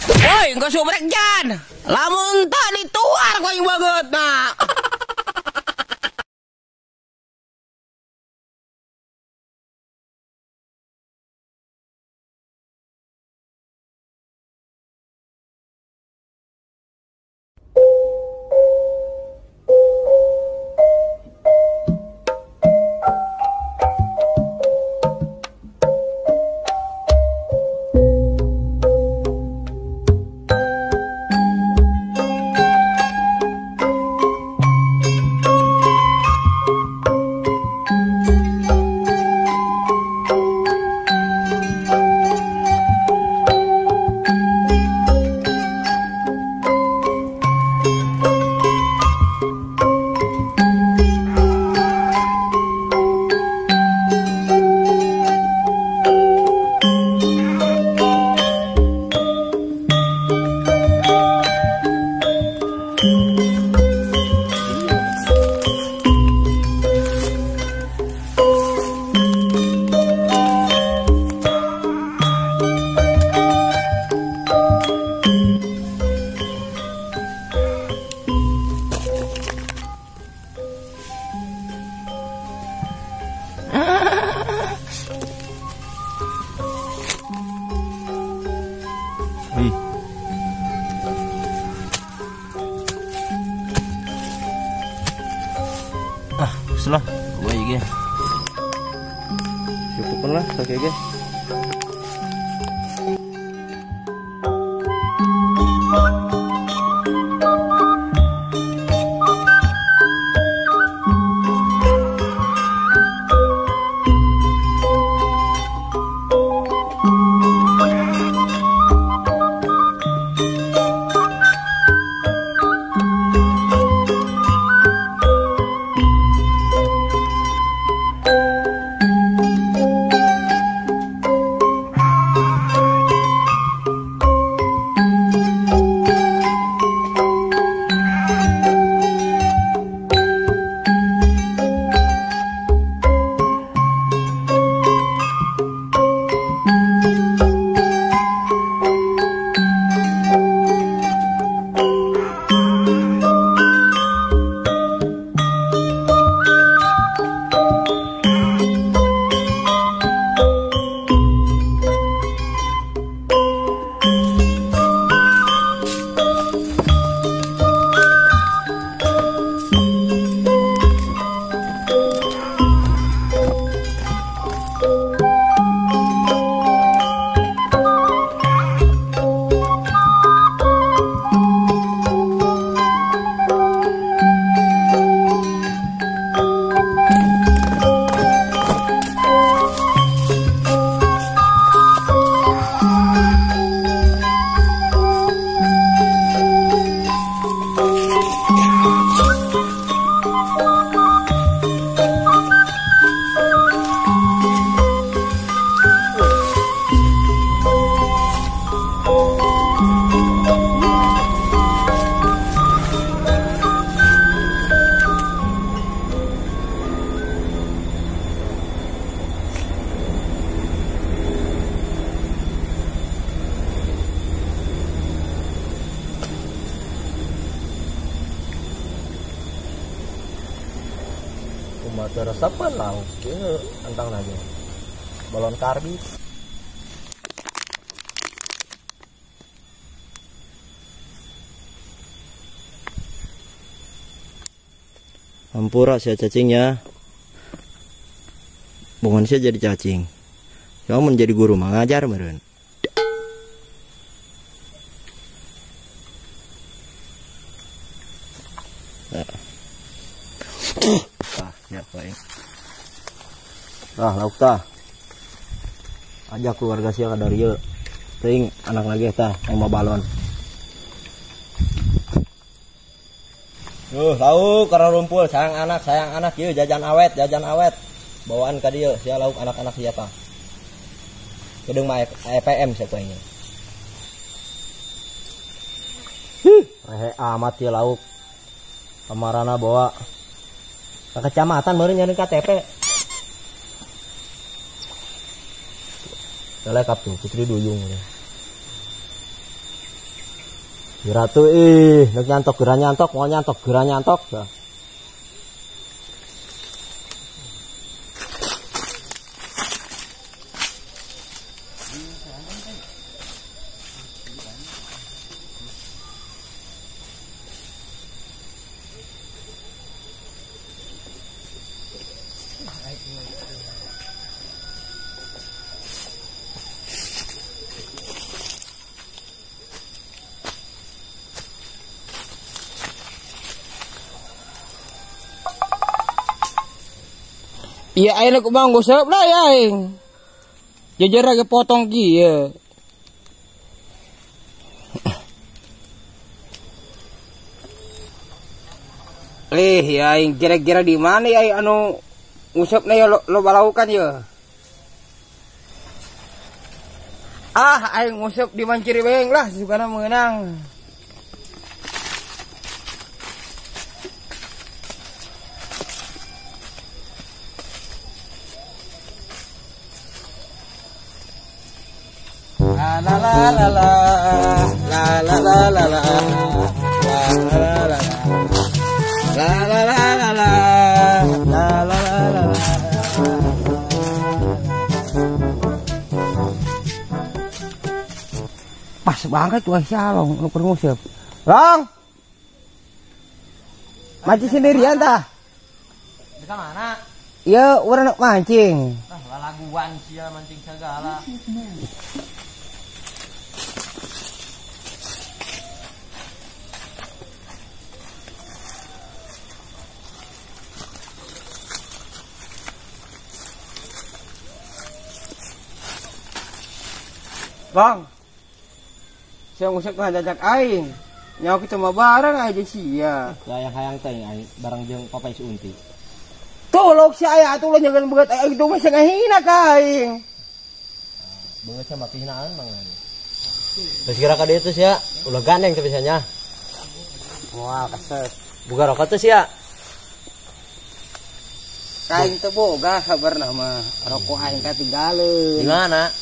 Woi, engkau subrek jan. Lamun tadi tuar kau yang banget nah. Ah, lah, gue iki. Cukupkan lah, oke oke. Kumaha resepan lauk ieu entang lagi. Balon karbit. Hampura saya cacingnya. Bukan saya jadi cacing. Kamu menjadi guru mengajar meureun. Ya, baik. Tah, lauk tah. Ajak keluarga sia ka dieu. Teuing anak lagi tah yang mau balon. Lauk karena rumpul, sayang anak ieu jajan awet. Bawaan ka dieu sia lauk anak-anak sia tah. Kedeung mah EPM sia ini. Rehe amat ieu lauk. Kamarana bawa ke kecamatan baru nyari KTP. Lekap tuh Putri Duyung. Ratu ih, nek nyantok geura nyantok, mau nyantok geura nyantok. Iya aing aku bang gosep lah ya aing. Jajar lagi potong kieu. Lih ya aing kira-kira di mana ya aing anu ngusepna ya lo balaukan ya. Ah aing ngusep di Manciribeng lah sukana meunang. La la la la la la la la la la la la la la la la la. Pas banget tuh salong nu keur nguseup. Long. Mancing sendirian tah? Di mana? Iya, urang nak mancing. Ah, lalaguan sia mancing segala. Bang, saya ngusep mah jajak aing. Nyawa kita mah bareng aja sia. Hayang-hayang teh aing bareng jeung papai si Unti. Tuh lauk si aya atuh jangan beungeut aing itu mah sangahina ka aing. Beungeut sama pihinaan bang. Geus kira ka dieu teh sia, ulah gandeng teh bisanya. Moal kaset. Boga rokok teh sia. Aing teu boga sabarna mah. Rokok aing katinggaleun. Di mana?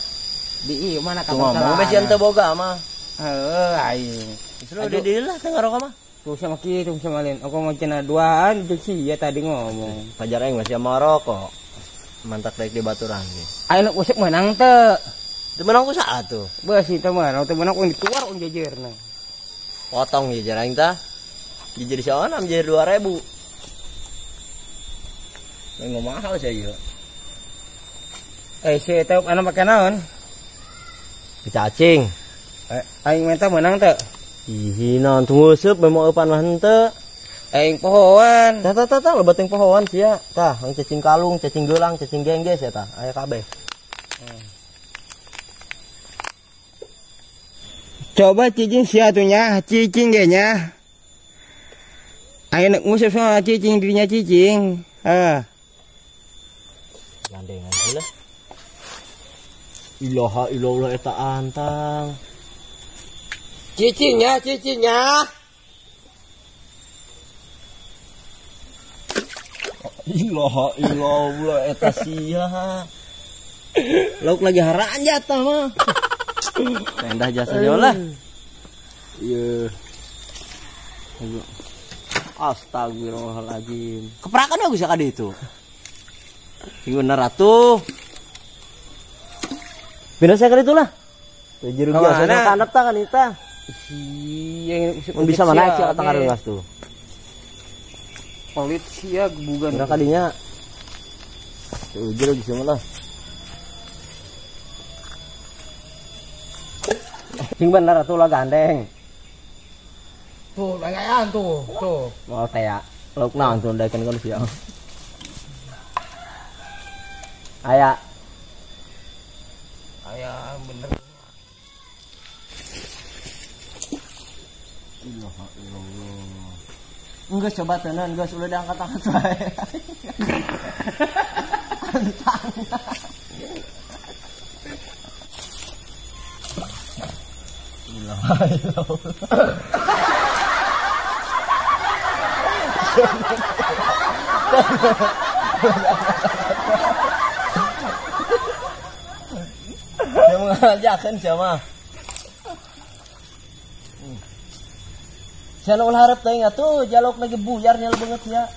Di ieu mana ka ngomong besi ente boga mah. Heuh aing. Aduh di lah teh ngarokok mah. Tuh sama kieu tuh sama lain. Aku mau cenah duaan jeung sia tadi ngomong. Pajar aing masih sama rokok. Mantak daek di baturan ge. Aing nu usep meunang teu? Teu meunang ku saha tuh? Beusi teu meunang, teu meunang ku dituar un jejerna. Potong jejer aing tah. Jejer saona jejer 2000. Aing mahal sia ieu. Eh si eta anu make naon? Cacing. Aing minta menang teu? Ih, naon tunggu seup bemo eupan mah henteu. Aing pohoan. Tah tah tah tah loba teuing pohoan sia. Tah, ang cacing kalung, cacing geulang, cacing gengges ya tah, aya kabeh. Coba cicing sia atuh nya, cicing ge nya. Aing nek nguseup sama cicing dirinya cicing. Heh. Gandengan heula. Ilaha illallah eta antang. Cicingnya, cicingnya. Ilaha illallah eta sia. Lauk lagi haranjat tah mah. Endah jasa lah. Ieu. Astagfirullahaladzim. Keprakan aku bisa ka ditu. Sing bener atuh. Pindah saya ke itulah. Jeruk biasanya kanep ta kan ita. Iya, bisa mana sih kata ngareungas tuh. Pelit sia gebugan. Kira kadinya. Tuh jeruk bisa malah. Sing bener atuh lah gandeng. Tuh, lagayan tuh, tuh. Mau teh ya. Lauk naon tuh daekeun kon sia. Aya. Aya bener. Ilaha illallah. Enggak coba tenan, geus ulah diangkat-angkat wae. Antang. Ilaha illallah. Dia mengajarkan siapa? Sia ulah hareup teuing atuh jaluk lagi buyar nya beungeut sia.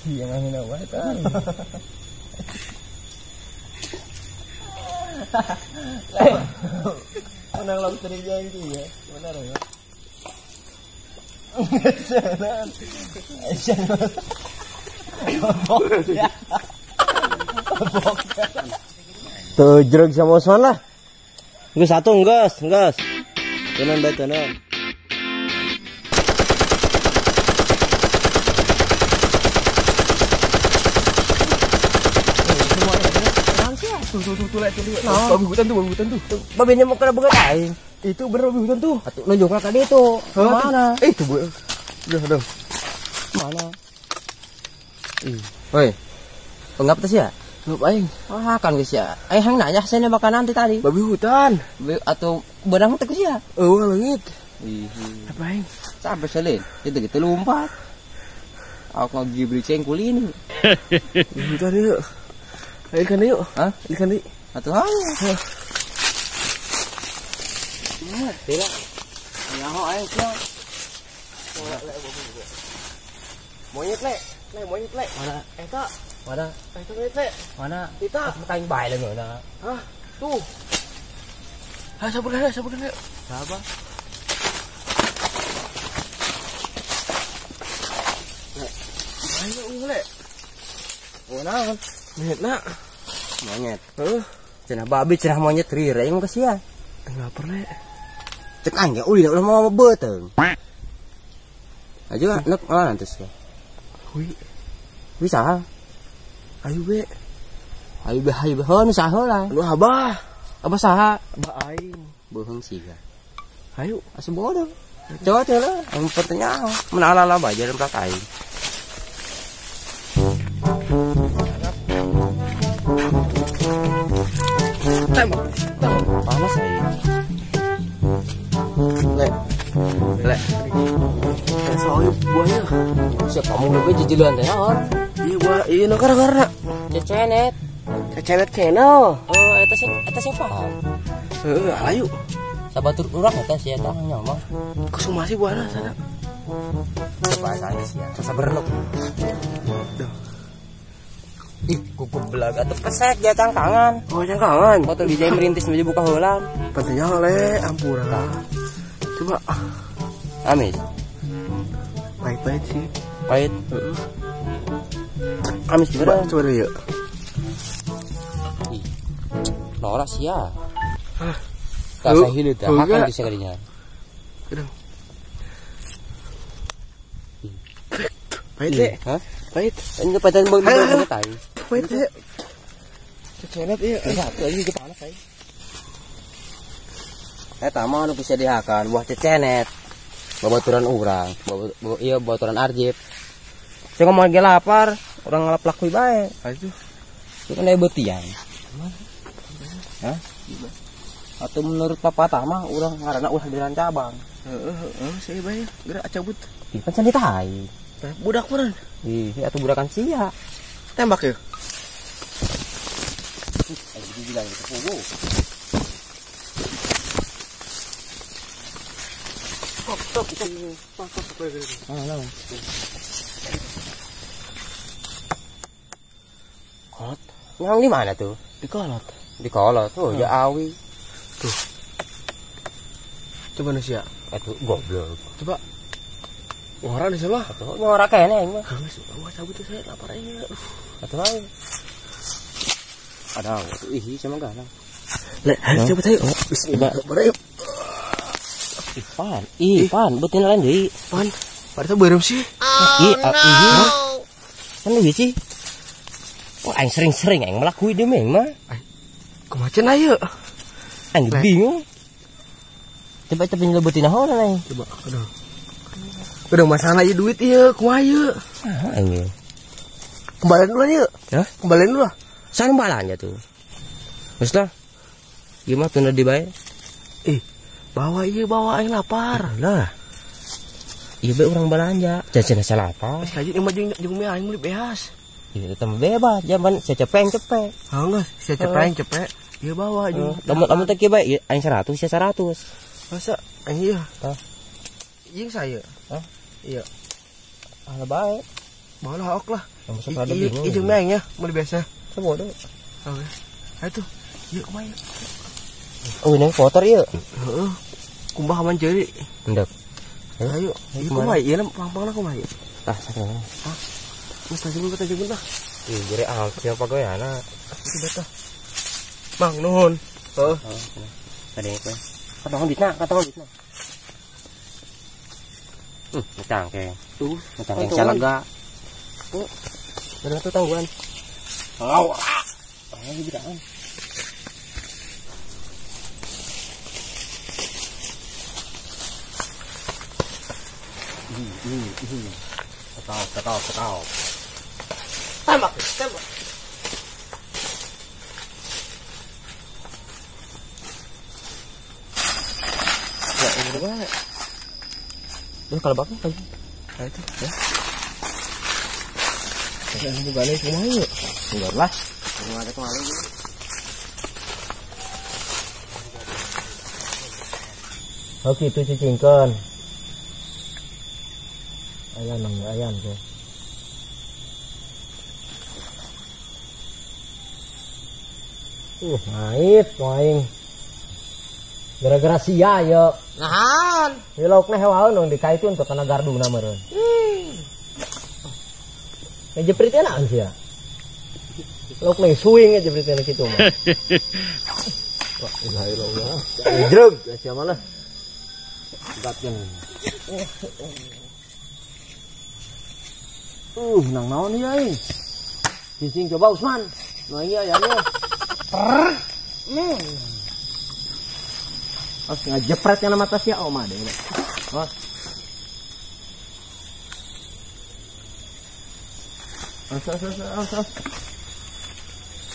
Iya ngahina wae tah. Menang lauk teri jangki ya. Benar ya. Tuh jeruk sama Osman lah. Geus satu geus, geus. Tenan bae tenan. Tuh tuh tuh tuh tuh. Babi hutan tuh, babi hutan tuh. Babinya mau kena beungeut aing. Itu bener babi hutan tuh. Atuh nunjukna tadi itu. Mana? Itu bu. Udah, udah. Mana? Ih, woi. Penggap teh sia? Ngap aing. Wah, kan geus sia. Aing hang nanya sia makanan teh tadi. Babi hutan. Atau beunang teh sia? Eueuh leungit. Ih. Apa aing? Sampai selin. Itu gitu lompat. Aku ngagibri cengkulin. Babi hutan yuk. Ayo ikan yuk. Hah? Ikan yuk. Atuh ayo. Tidak. Nyaho aing sia. Monyet le, le monyet le. Mana? Eta. Mana? Eta monyet le. Mana? Eta. Kain bae le na. Hah? Tuh. Hah, sabar sabar le. Sabar. Le. Ayo le. Oh, naon? Monyet na. Monyet. Heeh. Cenah babi cenah monyet rireng ka sia. Lapar le. Cek aing ge ulin ulah mau beuteung. Aja nek mana terus ya. Hui. Bisa. Ayo be. Ayo be ayo be heun saha lah. Anu abah. Abah saha? Abah aing. Bohong siga. Ayo asa bodoh. Coba teh lah, yang pentingnya mun ala-ala bae jalan plak aing. Tembak. Panas aing. Le. Le. Soalnya buahnya. Siapa kamu lebih jejelan teh naon? Iya buah, iya nu gara-gara. Cecenet. Cecenet channel. Oh, eta sih eta siapa? Heeh, ayo. Sabatur urang eta si eta nya mah. Kusuma sih buahna sana. Coba saya sih ya, sabar lu. Duh. Ih, kuku belag atuh pesek dia cangkangan. Oh, cangkangan. Motor dijai merintis menuju buka heulan. Pentingnya le, ampura. Coba. Amis. Pahit-pahit sih. Pahit. Heeh. Amis coba, coba dulu yuk. Ih. Norak sia. Hah. Tak sahil teh, hakan bisa kadinya. Aduh. Pahit deh. Hah? Pahit. Ini paten beungeut aing. Pahit deh. Cecenet ieu. Satu aja ge panas aing. Eta mah anu bisa dihakan buah cecenet. Babaturan urang, iya babaturan arjip. Saya ngomong lagi lapar, orang ngelap lakui bae. Aduh. Itu kan aya beutian. Hah? Atau menurut papa mah urang ngaranna ulah di Rancabang. Heeh, heeh, saya bae gerak cabut. Ih, pan sandi tai. Budak meureun. Ih, atuh budakan sia. Tembak ya. Aing bilang gitu pugu. Stop, stop, stop, stop, stop. Kolot. Yang di mana tuh? Di kolot. Di kolot. Oh, ya awi. Tuh. Coba manusia. Atuh goblok. Coba. Ngora di sebelah. Atuh ngora kene aing mah. Geus, wah cabut tuh saya lapar aing. Atuh aing. Ada atuh ih sama gana. Le, cabut ayo. Bismillah. Lapar ayo. Ipan, Ipan, betin lain deui. Pan, pada beureum sih. Ih, ih. Kan leuwih sih. Oh, aing sering-sering aing melakui dia mah. Kumaha cenah ieu? Aing bingung. Coba tapi nyelebutin naon aing. Coba, aduh. Udah masalah ieu duit ieu, kumaha ieu? Ah, aing. Kembalian dulu ieu. Hah? Kembalian dulu lah. Sana balanja tuh. Geus lah. Ieu mah tunda di bae. Ih, bawa ieu bawa aing lapar. Lah. Ieu bae urang balanja. Jajan asa lapar. Geus lanjut mah jeung mie aing meuli behas. Ieu teh mah bebas, zaman sia cepeng cepeng. Heuh geus, sia cepeng cepeng. Ieu bawa jeung. Lamun teh kieu bae aing 100 sia 100. Masa aing ieu? Hah? Jeung saya. Hah? Iya. Ala bae. Malah ok lah. Iya, jeung aing ya, mun biasa. Sabodo. Oke. Ayo tuh. Ieu kumaha ieu? Oh, ini kotor ieu. Heeh. Kumbah aman ceuri. Endep. Ayo, ieu kumaha ieu pang-pangna kumaha ieu? Tah, sakana. Hah? Geus tajung ka tajung tah. Ih, jere ah siapa goyana. Itu betah. Mang nuhun. Heeh. Tadi apa? Katong ditna, katong ditna. Cangkeng. Tuh, cangkeng salaga. Oh. Bener tuh tangguhan. Oh. Ah, gitu kan. Ketau. Tembak, tembak. Ya, ini udah banget. Duh, kalau baknya lagi. Nah, itu, ya. Ini balik kumaha yuk? Enggak lah. Enggak ada kemana gitu. Oke, itu cicingkeun. Ayan nang ayan tuh. Ngait aing. Gara-gara sia yo. Nahan. Ieu laukna hewaeun dong dikaitun tuh kana garduna meureun. Ngejepritnya naon sia? Laukna suing ngejepritna kitu mah. Wah, ilaha illallah. Jreg sia mah lah. Gatkeun. Nang naon ieu aing? Cicing coba Usman. Nu aing ayamnya. Harus ngejepret kana mata sia oh mah deh. Wah. As.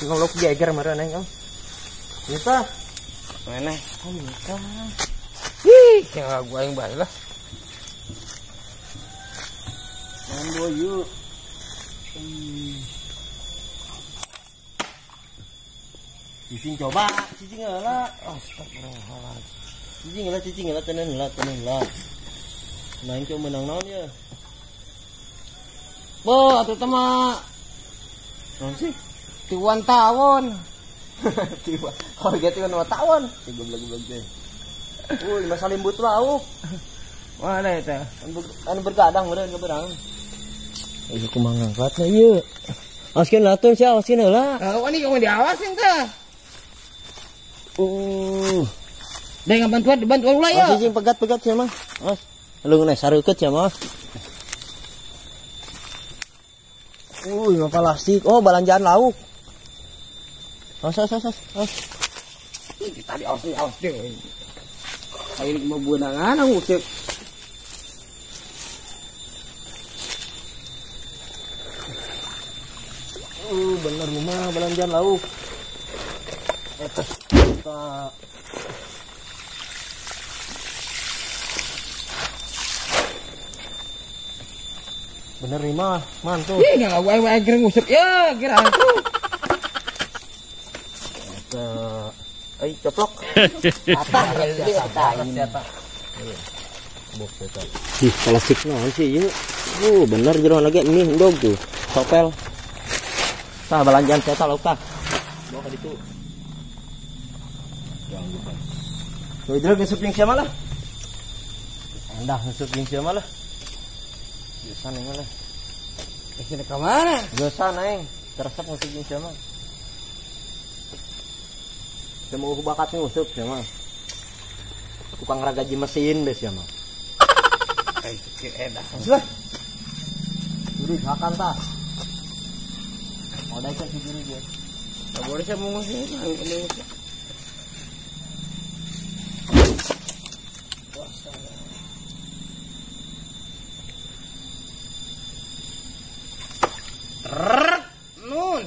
Ngolok jeger meureun aing oh. Kita mana? Oh, kita. Ih, yang gua aing bae lah. Mambo yuk. Cicing coba, cicing heula. Astagfirullahaladzim. Cicing heula, tenan heula. Nah, aing menang naon ya? Bo, atuh teh mah. Naon sih? Tiwan tawon. Tiwan. Oh, ge tiwan mah tawon. Goblok-goblok teh. Uy, masa limbut lauk. Mana eta? Anu bergadang meureun keberang. Ieu kumaha ngangkatna ieu? Awaskeun latun sia, awaskeun heula. Heeh, ini kamu diawasin teh. Deh ngabantuan, dibantuan ulah ya. Cicing pegat-pegat sia mah. Awas. Leungeun sareukeut sia mah. Uy, mah plastik. Oh, balanjaan lauk. Awas. Awas. Tadi awas deh. Ayo mau buangan ngusip. Bener mah belanjaan lauk. Atas kita. Bener nih mah, mantul. Ih, enggak gua aing ngusip ya, kira aku. Ai coplok. Atas atas. Ih, plastik naon sih ieu? Bener jero lagi mie endog tuh. Sopel. Tah belanjaan saya lauk tah. Bawa ka ditu. Jangan lupa. Tuh jero ngasup jeung sia mah lah. Endah ngasup jeung sia mah lah. Geus aing lah. Geus ka mana? Geus aing, teresep ngasup jeung sia mah. Saya mau bakat ngusuk sia mah. Tukang ragaji mesin deh sia mah. Edah. Sudah. Juri hakan tah. Mau daikan si juri dia. Enggak boleh saya mau ngusuk. Nun.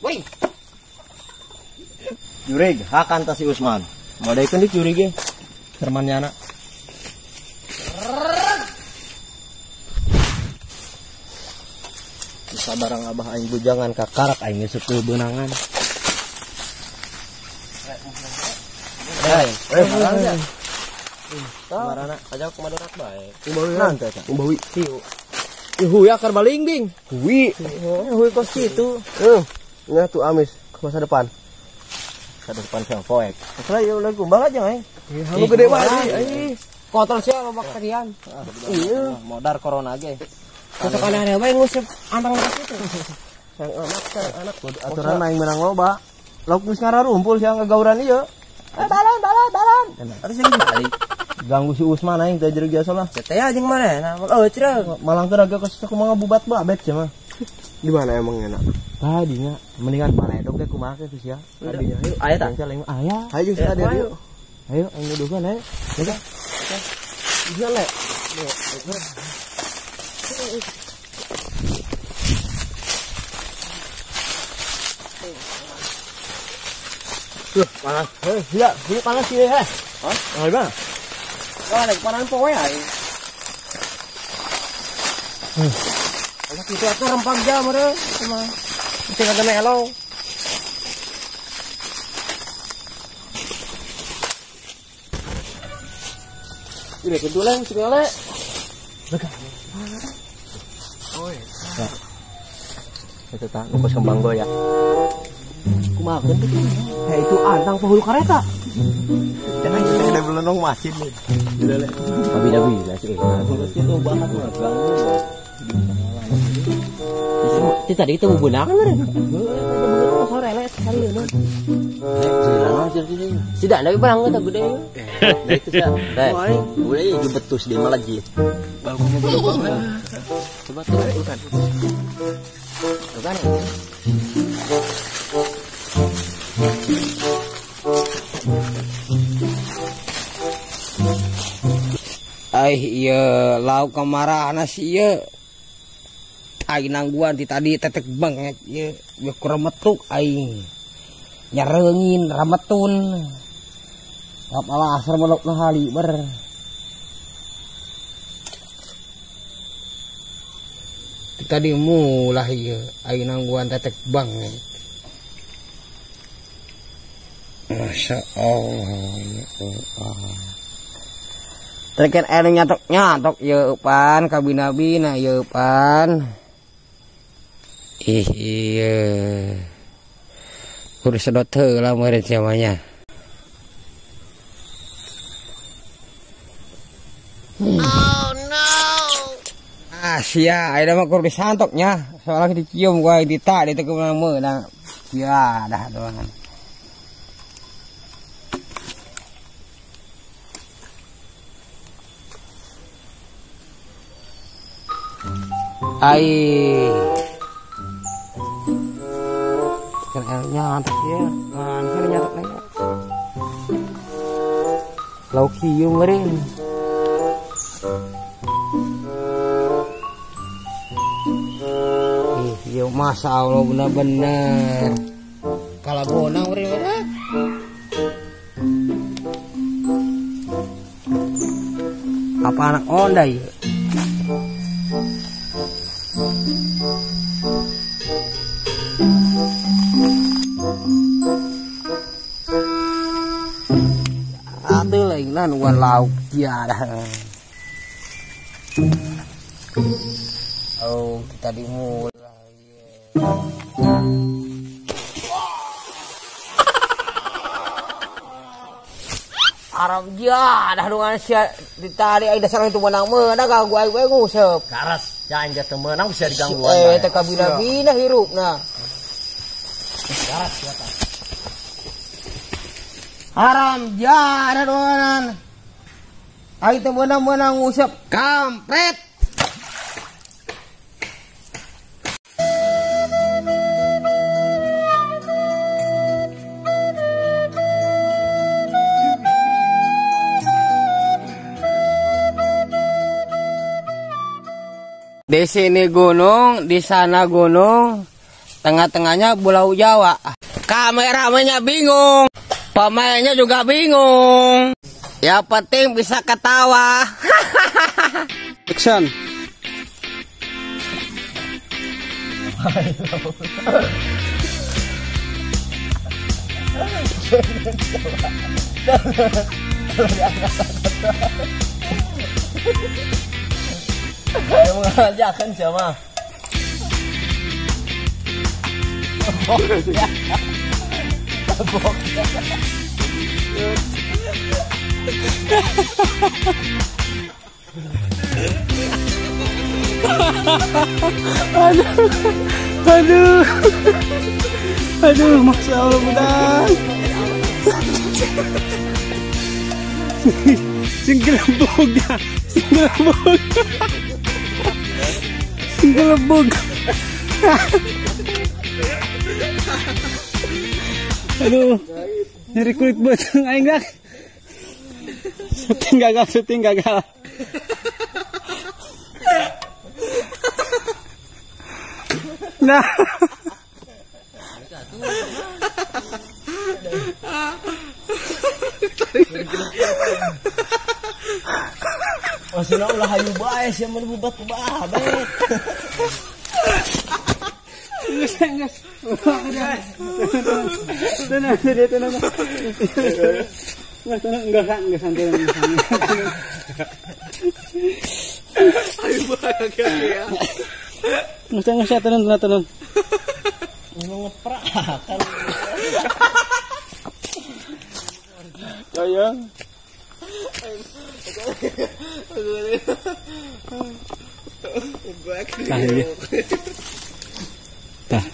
Woi. Jurig, hakan ta si Usman. Mau daikeun di jurig ge. Sermannya anak. Sabarang abah aing bujangan kakarak aing geus beunangan. Marana aja kumadorak bae. Kumaha teh eta? Umbawi. Tiu. Ih, akar baling ding. Hui. Hui kos kitu. Heuh. Nya tuh amis ke masa depan. Masa depan sang poek. Masalah ieu ulah kumbang aja aing. Halu gede wae aing. Kotor sia loba kerian. Iya, modar corona ge. Sosok aneh-aneh wae nguseup antang kitu. Sang anak aturan aing menang loba. Lauk geus ngararumpul sia ngagauran ieu. Balon balon. Terus ini balik. Ganggu si Usman aing teh jeruk jasa lah. Teh jeung mana? Oh, cereng. Malang teh raga kos kumaha bubat babet sia mah. Di mana emang enak? Tadinya mendingan paledog teh kumaha ke sia. Tadinya yuk aya tah. Aya. Hayu sia dia yuk. Ayo aing nuduhkeun ayo. Iya. Iya le. Tuh, panas. Hei, iya, ini panas sih, heh. Hah? Di mana? Wah, lagi panas poe aing. Anak itu atuh rempang jam meureun, kumaha. Mesti kagak melo. Ini kedulang segala. Oh, iya. Itu tak ngukus kembang goya. Kumaha kan itu? Hei, itu antang penghulu kareta. Jangan kita ada belenong masin nih. Tapi sih. Itu banget mah ganggu. Itu tadi itu bebenangan meureun. Sore le sekali euy. Tidak ada benang eta gede. Nah itu sih. Udah ini betus dia malah jit. Coba tuh bukan. Bukan. Aih ieu lauk kamarana si ieu. Aing nangguan ti tadi tetek banget ieu ieu kuremetuk aing. Nyareungin rametun. Kapala asar melok na hali ber. Ti tadi mulah ieu aing nangguan tetek banget. Masya Allah, ya Allah. Terken anu nyatok-nyatok ieu pan kabina-bina ieu pan. Ih iya. Kudu sedot heula meureun sia mah. Oh no. Ah sia, ayeuna mah kudu disantok nya. Soalnya dicium ku aing dita di teu meunang. Sia dah doangan. Ai kan nyantok ya, kan nyantok nya. Lauk hiu meureun. Ih, ieu masa Allah bener-bener. Kalabona meureun. Apa anak onda ieu? Atuh lain nungguan lauk ya dah. Oh, kita dimulai. Arab dia dah dungan sia ditari ai dasar itu menang meunang ganggu aing we nguseup. Garas, ya aing teu meunang bisa digangguan. Eh teh kabina-bina hirupna. Garas ya tah. Haram jadah doanan. Aing teu meunang-meunang nguseup kampret. Di sini gunung, di sana gunung, tengah-tengahnya Pulau Jawa. Kameramennya bingung, pemainnya juga bingung. Ya penting bisa ketawa. Action. Yang mengajarkan siapa? Aduh, aduh, aduh, masya Allah budak. Singgelebog, singgelebog, singgelebog. Aduh, nyeri kulit beuteung aing dak. Syuting gagal, syuting gagal. Nah. Maksudnya ulah hayu bae sia mun bubat bae. Geus geus. Tenang, tenang, tenang. Enggak, enggak, enggak santai. Hayu bae ya. Nggak usah, tenang, tenang, tenang. Ngeprak kan. Ya. Tah, ini. Tah.